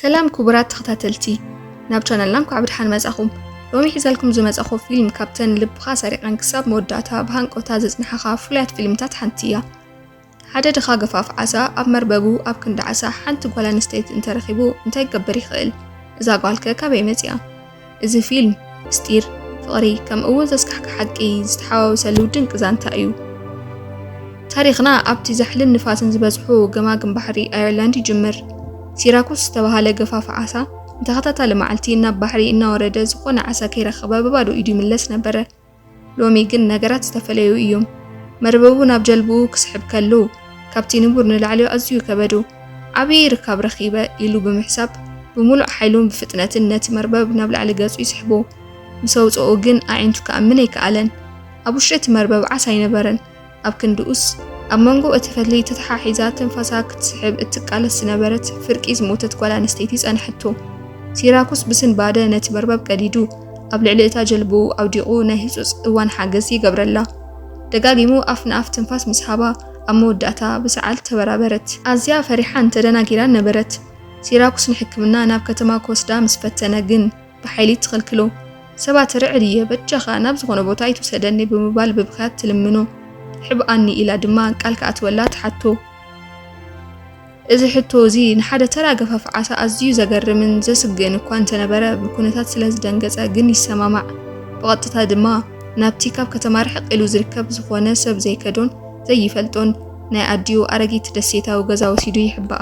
ሰላም ክቡራት ተኸታተልቲ፣ ናብ ቻነልና እንኳዕ ብድሓን መጻኹም። ሎሚ ሒዘልኩም ዝመጻኹ ፊልም ካብተን ልብኻ ሰሪቐን ክሳብ መወዳእታ ብሃንቀውታ ዘጽንሓኻ ፍሉያት ፊልምታት ሓንቲ እያ። ሓደ ድኻ ገፋፍ ዓሳ ኣብ መርበቡ ኣብ ክንዲ ዓሳ ሓንቲ ጓል ኣንስተይቲ እንተረኺቡ እንታይ ክገብር ይኽእል? እዛ ጓልከ ካበይ መጺኣ? እዚ ፊልም ምስጢር፣ ፍቕሪ፣ ከምኡ እውን ዘስካሕክሕ ሓቂ ዝተሓዋወሰሉ ድንቂ ዛንታ እዩ። ታሪኽና ኣብቲ ዛሕልን ንፋስን ዝበዝሑ ገማግም ባሕሪ ኣየርላንድ ይጅምር። ሲራኩስ ዝተባህለ ገፋፍ ዓሳ ንተኸታታሊ መዓልቲ ናብ ባሕሪ እናወረደ ዝኾነ ዓሳ ከይረኸበ ብባዶ ኢዱ ይምለስ ነበረ። ሎሚ ግን ነገራት ዝተፈለዩ እዮም። መርበቡ ናብ ጀልብኡ ክስሕብ ከሎ፣ ካብቲ ንቡር ንላዕሊ ኣዝዩ ከበዶ። ዓብዪ ርካብ ረኺበ ኢሉ ብምሕሳብ፣ ብምሉእ ሓይሉን ብፍጥነትን ነቲ መርበብ ናብ ላዕሊ ገጹ ይስሕቦ። ምስ ኣውጽኦ ግን ኣዒንቱ ክኣምን ኣይከኣለን። ኣብ ውሽጢ እቲ መርበብ ዓሳ ኣይነበረን። ኣብ ክንድኡስ፣ ኣብ መንጎ እቲ ፈትሊ ተተሓሒዛ ትንፋሳ ክትስሕብ እትቃለስ ዝነበረት ፍርቂ ዝሞተት ጓል ኣንስተይቲ ጸንሐቶ። ሲራኩስ ብስንባደ ነቲ መርበብ ቀዲዱ፣ ኣብ ልዕሊ እታ ጀልባኡ ኣውዲቑ ናይ ህጹጽ እዋን ሓገዝ ይገብረላ። ደጋጊሙ ኣፍ ንኣፍ ትንፋስ ምስ ሃባ፣ ኣብ መወዳእታ ብሰዓል ተበራበረት። ኣዝያ ፈሪሓን ተደናጊራን ነበረት። ሲራኩስ ንሕክምና ናብ ከተማ ክወስዳ ምስ ፈተነ ግን፣ ብሓይሊ ትኽልክሎ። ሰባት፣ "ርዕድ እየ፣ በጃኻ ናብ ዝኾነ ቦታ ኣይትውሰደኒ" ብምባል ብብኽያት ትልምኖ። "ሕብኣኒ" ኢላ ድማ ቃል ክኣትወላ ትሓቶ። እዚ ሕቶ እዚ ንሓደ ተራ ገፋፍ ዓሳ ኣዝዩ ዘገርምን ዘስግእን እኳ እንተነበረ፣ ብኩነታት ስለ ዝደንገጸ ግን ይሰማማዕ። ብቐጥታ ድማ ናብቲ ካብ ከተማ ርሕቕ ኢሉ ዝርከብ ዝኾነ ሰብ ዘይከዶን ዘይፈልጦን ናይ ኣዲኡ ኣረጊት ደሴታዊ ገዛ ወሲዱ ይሕብኣ።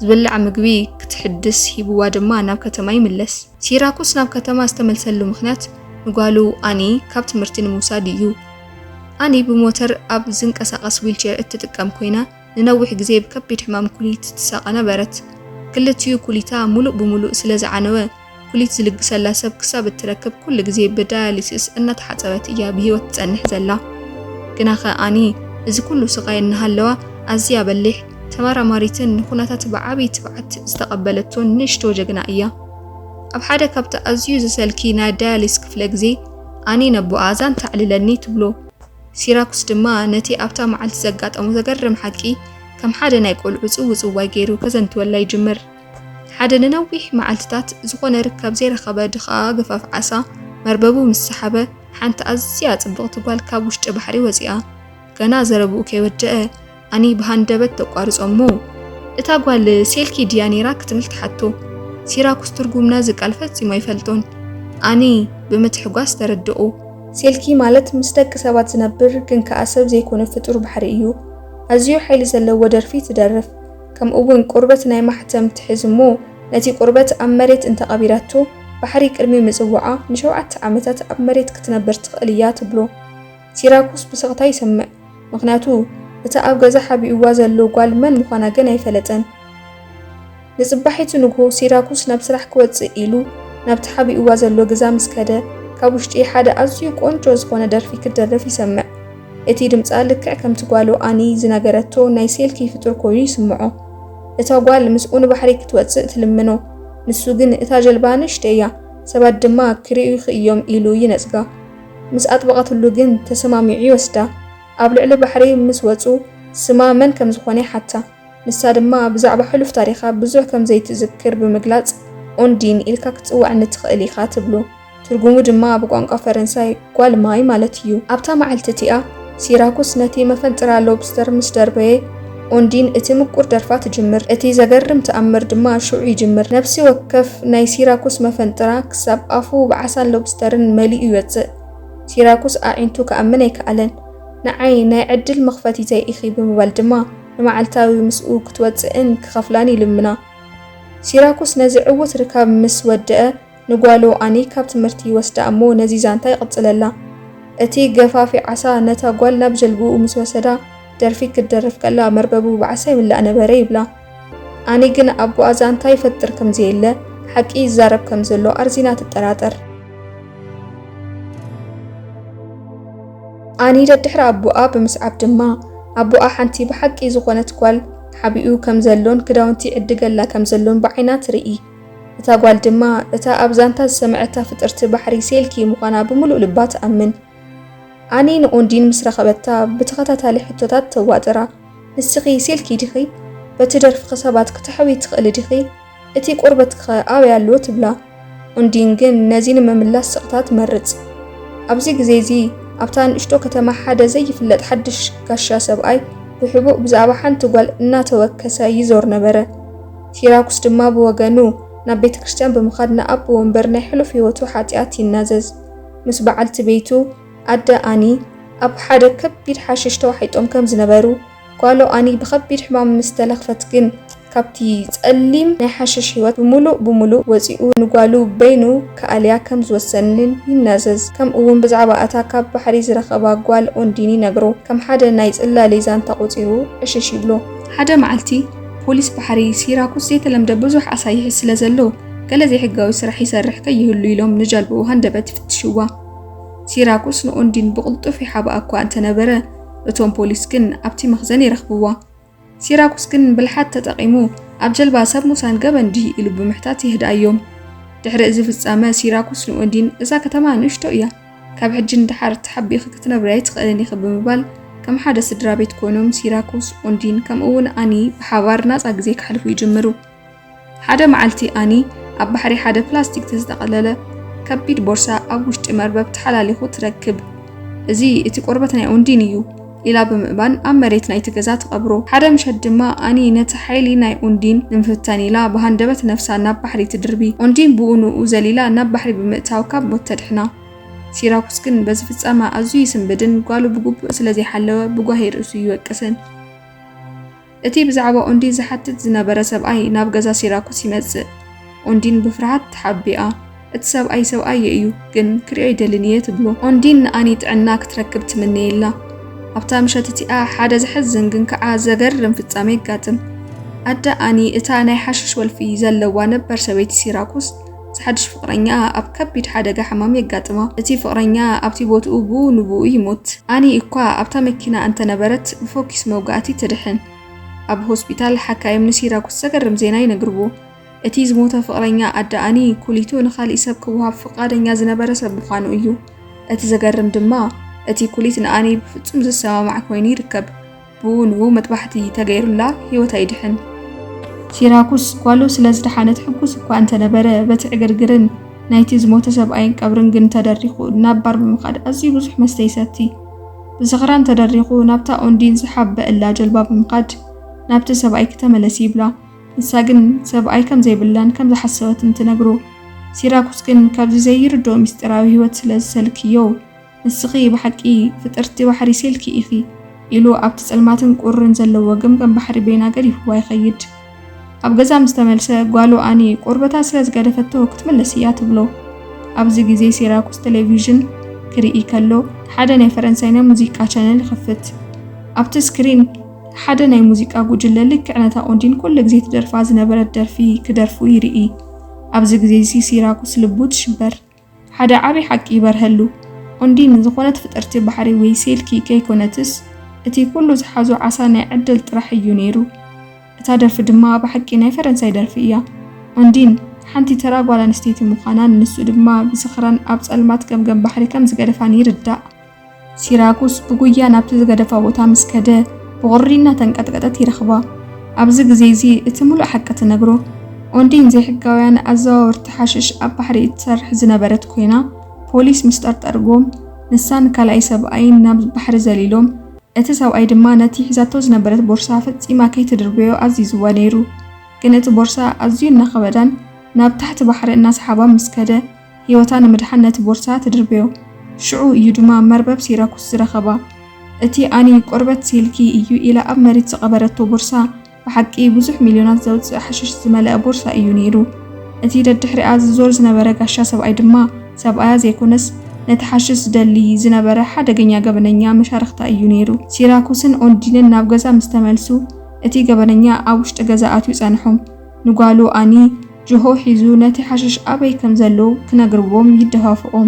ዝብላዕ ምግቢ ክትሕድስ ሂብዋ ድማ ናብ ከተማ ይምለስ። ሲራኩስ ናብ ከተማ ዝተመልሰሉ ምኽንያት ንጓሉ ኣኒ ካብ ትምህርቲ ንምውሳድ እዩ። ኣኒ ብሞተር ኣብ ዝንቀሳቐስ ዊልቸር እትጥቀም ኮይና፣ ንነዊሕ ግዜ ብከቢድ ሕማም ኩሊት ትሳቐ ነበረት። ክልቲኡ ኩሊታ ሙሉእ ብሙሉእ ስለ ዝዓነወ፣ ኩሊት ዝልግሰላ ሰብ ክሳብ እትረክብ ኩሉ ግዜ ብዳያሊሲስ እናተሓጸበት እያ ብህይወት ትጸንሕ ዘላ። ግናኸ ኣኒ እዚ ኩሉ ስቓይ እናሃለዋ ኣዝያ በሊሕ፣ ተመራማሪትን ንኹነታት ብዓቢ ትብዓት ዝተቐበለቶን ንእሽቶ ጀግና እያ። ኣብ ሓደ ካብቲ ኣዝዩ ዘሰልኪ ናይ ዳያሊስ ክፍለ ግዜ ኣኒ ነቦኣ ዛንታ ኣዕልለኒ ትብሎ። ሲራኩስ ድማ ነቲ ኣብታ መዓልቲ ዘጋጠሞ ዘገርም ሓቂ ከም ሓደ ናይ ቆልዑ ጽውጽዋይ ገይሩ ከዘንትወላ ይጅምር። ሓደ ንነዊሕ መዓልትታት ዝኾነ ርካብ ዘይረኸበ ድኻ ገፋፍ ዓሳ መርበቡ ምስ ሰሓበ፣ ሓንቲ ኣዝያ ጽብቕቲ ጓል ካብ ውሽጢ ባሕሪ ወጺኣ። ገና ዘረብኡ ከይወደአ፣ ኣኒ ብሃንደበት ተቋርጾ እሞ፣ "እታ ጓል ሴልኪ ድያ ነይራ?" ክትብል ትሓቶ። ሲራኩስ ትርጉም ናይዚ ቃል ፈጺሙ ኣይፈልጦን። ኣኒ ብምትሕጓስ ተረድኦ። ሴልኪ ማለት ምስ ደቂ ሰባት ዝነብር ግን ከኣ ሰብ ዘይኮነ ፍጡር ባሕሪ እዩ። ኣዝዩ ሓይሊ ዘለዎ ደርፊ ትደርፍ። ከምኡ እውን ቁርበት ናይ ማሕተም ትሕዝ እሞ፣ ነቲ ቁርበት ኣብ መሬት እንተቐቢራቶ፣ ባሕሪ ቅድሚ ምጽዋዓ ንሸውዓተ ዓመታት ኣብ መሬት ክትነብር ትኽእል እያ ትብሎ። ሲራኩስ ብስቕታ ይሰምዕ። ምኽንያቱ፣ እታ ኣብ ገዛ ሓቢእዋ ዘሎ ጓል መን ምዃና ግን ኣይፈለጠን። ንጽባሒቱ ንግሆ ሲራኩስ ናብ ስራሕ ክወጽእ ኢሉ ናብቲ ሓቢእዋ ዘሎ ገዛ ምስ ከደ፣ ካብ ውሽጢ ሓደ ኣዝዩ ቆንጆ ዝኾነ ደርፊ ክትደርፍ ይሰምዕ። እቲ ድምጻ ልክዕ ከምቲ ጓሉ ኣኒ ዝነገረቶ ናይ ሴልኪ ፍጡር ኮይኑ ይስምዖ። እታ ጓል ምስኡ ንባሕሪ ክትወጽእ ትልምኖ። ንሱ ግን እታ ጀልባ ንእሽተይ እያ፣ ሰባት ድማ ክርእዩኺ እዮም ኢሉ ይነጽጋ። ምስ ኣጥበቐትሉ ግን ተሰማሚዑ ይወስዳ። ኣብ ልዕሊ ባሕሪ ምስ ወጹ ስማ መን ከም ዝኾነ ይሓታ። ንሳ ድማ ብዛዕባ ሕሉፍ ታሪኻ ብዙሕ ከም ዘይትዝክር ብምግላጽ፣ "ኦንዲን ኢልካ ክትጽውዓኒ ትኽእል ኢኻ" ትብሎ። ትርጉሙ ድማ ብቋንቋ ፈረንሳይ "ጓል ማይ" ማለት እዩ። ኣብታ መዓልቲ እቲኣ፣ ሲራኩስ ነቲ መፈንጥራ ሎብስተር ምስ ደርበየ፣ ኦንዲን እቲ ምቁር ደርፋ ትጅምር። እቲ ዘገርም ተኣምር ድማ ሽዑ ይጅምር። ነፍሲ ወከፍ ናይ ሲራኩስ መፈንጥራ ክሳብ ኣፉ ብዓሳን ሎብስተርን መሊኡ ይወጽእ። ሲራኩስ ኣዒንቱ ክኣምን ኣይከኣለን። "ንዓይ ናይ ዕድል መኽፈቲተይ ኢኺ" ብምባል ድማ ንመዓልታዊ ምስኡ ክትወጽእን ክኸፍላን ይልምና። ሲራኩስ ነዚ ዕዉት ርካብ ምስ ወደአ፣ ንጓሉ ኣኒ ካብ ትምህርቲ ይወስዳ እሞ ነዚ ዛንታ ይቕጽለላ። እቲ ገፋፊ ዓሳ ነታ ጓል ናብ ጀልብኡ ምስ ወሰዳ፣ ደርፊ ክትደርፍ ከላ መርበቡ ብዓሳ ይምላእ ነበረ ይብላ። ኣኒ ግን ኣቦኣ ዛንታ ይፈጥር ከም ዘየለ፣ ሓቂ ይዛረብ ከም ዘሎ ኣርዚና ትጠራጠር። ኣኒ ደድሕሪ ኣቦኣ ብምስዓብ ድማ፣ ኣቦኣ ሓንቲ ብሓቂ ዝኾነት ጓል ሓቢኡ ከም ዘሎን ክዳውንቲ ይዕድገላ ከም ዘሎን ብዓይና ትርኢ። እታ ጓል ድማ እታ ኣብ ዛንታ ዝሰምዐታ ፍጥርቲ ባሕሪ ሴልኪ ምዃና ብምሉእ ልባ ትኣምን። ኣኒ ንኦንዲን ምስ ረኸበታ ብተኸታታሊ ሕቶታት ተዋጥራ። "ንስኺ ሴልኪ ዲኺ? በቲ ደርፍኺ ሰባት ክተሕዊ ትኽእሊ ዲኺ?" እቲ ቆርበትከ ኣበይ ኣሎ? ትብላ። ኦንዲን ግን ነዚ ንምምላስ ስቕታ ትመርጽ። ኣብዚ ግዜ እዚ ኣብታ ንእሽቶ ከተማ ሓደ ዘይፍለጥ ሓድሽ ጋሻ ሰብኣይ ብሕቡእ ብዛዕባ ሓንቲ ጓል እናተወከሰ ይዞር ነበረ። ሲራኩስ ድማ ብወገኑ ናብ ቤተ ክርስቲያን ብምኻድ ንኣቦ ወንበር ናይ ሕሉፍ ህይወቱ ሓጢኣት ይናዘዝ። ምስ በዓልቲ ቤቱ ኣደ ኣኒ ኣብ ሓደ ከቢድ ሓሽሽ ተዋሒጦም ከም ዝነበሩ፣ ጓሉ ኣኒ ብኸቢድ ሕማም ምስ ተለኽፈት ግን ካብቲ ጸሊም ናይ ሓሽሽ ህይወት ብምሉእ ብምሉእ ወጺኡ ንጓሉ በይኑ ክኣልያ ከም ዝወሰንን ይናዘዝ። ከምኡ እውን ብዛዕባ እታ ካብ ባሕሪ ዝረኸባ ጓል ኦንዲን ይነግሮ። ከም ሓደ ናይ ጽላሌ ዛንታ ቆጺሩ ዕሽሽ ይብሎ። ሓደ መዓልቲ ፖሊስ ባሕሪ ሲራኩስ ዘይተለምደ ብዙሕ ዓሳ ይሕዝ ስለ ዘሎ፣ ገለ ዘይሕጋዊ ስራሕ ይሰርሕ ከይህሉ ኢሎም ንጀልባኡ ሃንደበት ይፍትሽዋ። ሲራኩስ ንኦንዲን ብቕልጡፍ ይሓብኣ እኳ እንተነበረ፣ እቶም ፖሊስ ግን ኣብቲ መኽዘን ይረኽብዋ። ሲራኩስ ግን ብልሓት ተጠቒሙ ኣብ ጀልባ ሰብ ሙሳን ገበን ድዩ ኢሉ ብምሕታት የህድኣዮም። ድሕሪ እዚ ፍጻመ ሲራኩስ ንኦንዲን እዛ ከተማ ንእሽቶ እያ፣ ካብ ሕጂ ንደሓር ተሓቢእኺ ክትነብሪ ኣይትኽእልን ኢኺ ብምባል ከም ሓደ ስድራ ቤት ኮይኖም ሲራኩስ፣ ኦንዲን ከምኡ እውን ኣኒ ብሓባር ናጻ ግዜ ከሕልፉ ይጅምሩ። ሓደ መዓልቲ ኣኒ ኣብ ባሕሪ ሓደ ፕላስቲክ ዝተጠቕለለ ከቢድ ቦርሳ ኣብ ውሽጢ መርበብ ተሓላሊኹ ትረክብ። "እዚ እቲ ቆርበት ናይ ኦንዲን እዩ" ኢላ ብምእማን ኣብ መሬት ናይቲ ገዛ ትቐብሮ። ሓደ ምሸት ድማ ኣኒ ነቲ ሓይሊ ናይ ኦንዲን ንምፍታን ኢላ ብሃንደበት ነፍሳ ናብ ባሕሪ ትድርቢ። ኦንዲን ብኡ ንኡ ዘሊላ ናብ ባሕሪ ብምእታው ካብ ሞት ተድሕና። ሲራኩስ ግን በዚ ፍጻመ ኣዝዩ ይስንብድን ጓሉ ብግቡእ ስለ ዘይሓለወ ብጓሂ ርእሱ ይወቅስን። እቲ ብዛዕባ ኦንዲን ዝሓትት ዝነበረ ሰብኣይ ናብ ገዛ ሲራኩስ ይመጽእ። ኦንዲን ብፍርሃት ተሓቢኣ፣ "እቲ ሰብኣይ ሰብኣየ እዩ፣ ግን ክሪኦ ኣይደልን እየ" ትብሎ። ኦንዲን ንኣኒ ጥዕና ክትረክብ ትምነየላ። ኣብታ ምሸት እቲኣ ሓደ ዘሕዝን ግን ከኣ ዘገርም ፍጻመ የጋጥም። ኣደ ኣኒ እታ ናይ ሓሽሽ ወልፊ ዘለዋ ነበር ሰበይቲ ሲራኩስ፣ ዝሓድሽ ፍቕረኛኣ ኣብ ከቢድ ሓደጋ ሕማም የጋጥማ። እቲ ፍቕረኛ ኣብቲ ቦትኡ ብኡ ንብኡ ይሞት። ኣኒ እኳ ኣብታ መኪና እንተነበረት፣ ብፎኪስ መውጋእቲ ትድሕን። ኣብ ሆስፒታል፣ ሓካይም ንሲራኩስ ዘገርም ዜና ይነግርዎ። እቲ ዝሞተ ፍቕረኛ ኣደ ኣኒ፣ ኩሊቱ ንኻልእ ሰብ ክወሃብ ፍቓደኛ ዝነበረ ሰብ ምዃኑ እዩ። እቲ ዘገርም ድማ፣ እቲ ኩሊት ንኣኒ ብፍጹም ዝሰማማዕ ኮይኑ ይርከብ። ብኡ ንኡ መጥባሕቲ ተገይሩላ ህይወታ ይድሕን። ሲራኩስ ጓሉ ስለ ዝደሓነት ሕጉስ እኳ እንተነበረ፣ በቲ ዕግርግርን ናይቲ ዝሞተ ሰብኣይን ቀብርን ግን ተደሪኹ ናብ ባር ብምኻድ ኣዝዩ ብዙሕ መስተ ይሰቲ። ብስኽራን ተደሪኹ ናብታ ኦንዲን ዝሓበአላ ጀልባ ብምኻድ ናብቲ ሰብኣይኪ ተመለሲ ይብላ። ንሳ ግን ሰብኣይ ከም ዘይብላን ከም ዝሓሰበትን ትነግሮ። ሲራኩስ ግን ካብዚ ዘይርድኦ ምስጢራዊ ህይወት ስለ ዝሰልክዮ፣ "ንስኺ ብሓቂ ፍጥርቲ ባሕሪ ሴልኪ ኢኺ" ኢሉ ኣብቲ ጸልማትን ቁርን ዘለዎ ገምገም ባሕሪ በይና ገዲፍዋ ይኸይድ። ኣብ ገዛ ምስ ተመልሰ፣ ጓሉ ኣኒ ቁርበታ ስለ ዝገደፈቶ ክትምለስ እያ ትብሎ። ኣብዚ ግዜ ሲራኩስ ቴሌቪዥን ክርኢ ከሎ፣ ሓደ ናይ ፈረንሳይ ናይ ሙዚቃ ቻነል ይኸፍት። ኣብቲ ስክሪን ሓደ ናይ ሙዚቃ ጉጅለ ልክዕ ነታ ኦንዲን ኩሉ ግዜ ትደርፋ ዝነበረት ደርፊ ክደርፉ ይርኢ። ኣብዚ ግዜ እዚ ሲራኩስ ልቡ ትሽበር። ሓደ ዓቢ ሓቂ ይበርሀሉ። ኦንዲን ዝኾነት ፍጥርቲ ባሕሪ ወይ ሴልኪ ከይኮነትስ፣ እቲ ኩሉ ዝሓዞ ዓሳ ናይ ዕድል ጥራሕ እዩ ነይሩ። እታ ደርፊ ድማ ብሓቂ ናይ ፈረንሳይ ደርፊ እያ። ኦንዲን ሓንቲ ተራ ጓል ኣንስተይቲ ምዃናን ንሱ ድማ ብስኽራን ኣብ ጸልማት ገምገም ባሕሪ ከም ዝገደፋን ይርዳእ። ሲራኩስ ብጉያ ናብቲ ዝገደፋ ቦታ ምስ ከደ፣ ብቑሪ እናተንቀጥቀጠት ይረኽባ። ኣብዚ ግዜ እዚ እቲ ምሉእ ሓቂ ትነግሮ። ኦንዲን ዘይሕጋውያን ኣዘዋወርቲ ሓሽሽ ኣብ ባሕሪ እትሰርሕ ዝነበረት ኮይና፣ ፖሊስ ምስ ጠርጠርዎም፣ ንሳን ካልኣይ ሰብኣይን ናብ ባሕሪ ዘሊሎም። እቲ ሰብኣይ ድማ ነቲ ሒዛቶ ዝነበረት ቦርሳ ፈጺማ ከይትድርበዮ ኣዚዝዋ ነይሩ። ግን እቲ ቦርሳ ኣዝዩ እናኸበዳን ናብ ታሕቲ ባሕሪ እናሰሓባ ምስ ከደ፣ ህይወታ ንምድሓን ነቲ ቦርሳ ትድርበዮ። ሽዑ እዩ ድማ መርበብ ሲራኩስ ዝረኸባ። እቲ ኣኒ ቆርበት ሴልኪ እዩ ኢላ ኣብ መሬት ዝቐበረቶ ቦርሳ፣ ብሓቂ ብዙሕ ሚልዮናት ዘውጽእ ሓሽሽ ዝመልአ ቦርሳ እዩ ነይሩ። እቲ ደድሕሪኣ ዝዞር ዝነበረ ጋሻ ሰብኣይ ድማ፣ ሰብኣያ ዘይኮነስ፣ ነቲ ሓሽሽ ዝደሊ ዝነበረ ሓደገኛ ገበነኛ መሻርኽታ እዩ ነይሩ። ሲራኩስን ኦንዲንን ናብ ገዛ ምስ ተመልሱ፣ እቲ ገበነኛ ኣብ ውሽጢ ገዛ ኣትዩ ጸንሖም። ንጓሉ ኣኒ፣ ጅሆ ሒዙ ነቲ ሓሽሽ ኣበይ ከም ዘሎ ክነግርዎም ይደፋፍኦም።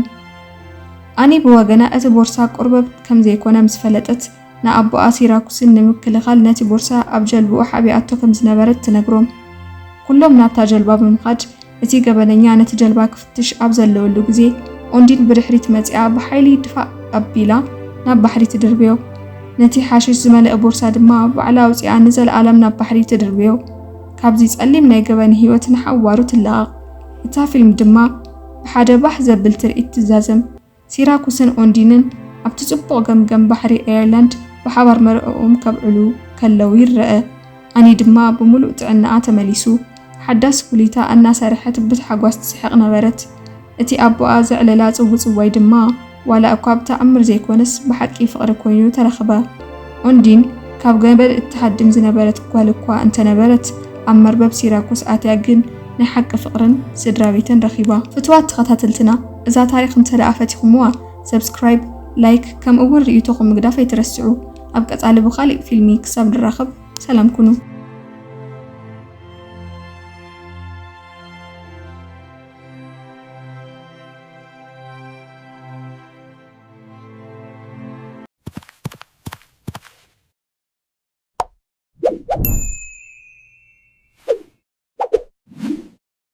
ኣኒ ብወገና እቲ ቦርሳ ቁርበት ከም ዘይኮነ ምስ ፈለጠት፣ ንኣቦኣ ሲራኩስን ንምክልኻል ነቲ ቦርሳ ኣብ ጀልባኡ ሓቢኣቶ ከም ዝነበረት ትነግሮም። ኩሎም ናብታ ጀልባ ብምኻድ፣ እቲ ገበነኛ ነቲ ጀልባ ክፍትሽ ኣብ ዘለወሉ ግዜ፣ ኦንዲን ብድሕሪት መጺኣ ብሓይሊ ድፋእ ኣቢላ ናብ ባሕሪ ትድርብዮ። ነቲ ሓሽሽ ዝመልአ ቦርሳ ድማ ባዕላ ኣውጺኣ ንዘለኣለም ናብ ባሕሪ ትድርብዮ። ካብዚ ጸሊም ናይ ገበን ህይወት ንሓዋሩ ትለቓቕ። እታ ፊልም ድማ ብሓደ ባህ ዘብል ትርኢት ትዛዘም። ሲራኩስን ኦንዲንን ኣብቲ ጽቡቕ ገምገም ባሕሪ ኣየርላንድ ብሓባር መርዕኦም ከብዕሉ ከለዉ ይረአ። ኣኒ ድማ ብምሉእ ጥዕናኣ ተመሊሱ፣ ሓዳስ ኩሊታ እናሰርሐት ብታሕጓስ ትስሕቕ ነበረት። እቲ ኣቦኣ ዘዕለላ ጽውጽዋይ ድማ ዋላ እኳ ብተኣምር ዘይኮነስ ብሓቂ ፍቕሪ ኮይኑ ተረኽበ። ኦንዲን ካብ ገበል እትሃድም ዝነበረት ጓል እኳ እንተነበረት፣ ኣብ መርበብ ሲራኩስ ኣትያ ግን ናይ ሓቂ ፍቕርን ስድራ ቤትን ረኺባ። ፍትዋት ተኸታተልትና፣ እዛ ታሪኽ እንተ ደኣ ፈቲኹምዋ፣ ሰብስክራይብ፣ ላይክ፣ ከምኡ እውን ርእይቶኹም ምግዳፍ ኣይትረስዑ። ኣብ ቀጻሊ ብኻሊእ ፊልሚ ክሳብ ንራኸብ ሰላም ኩኑ።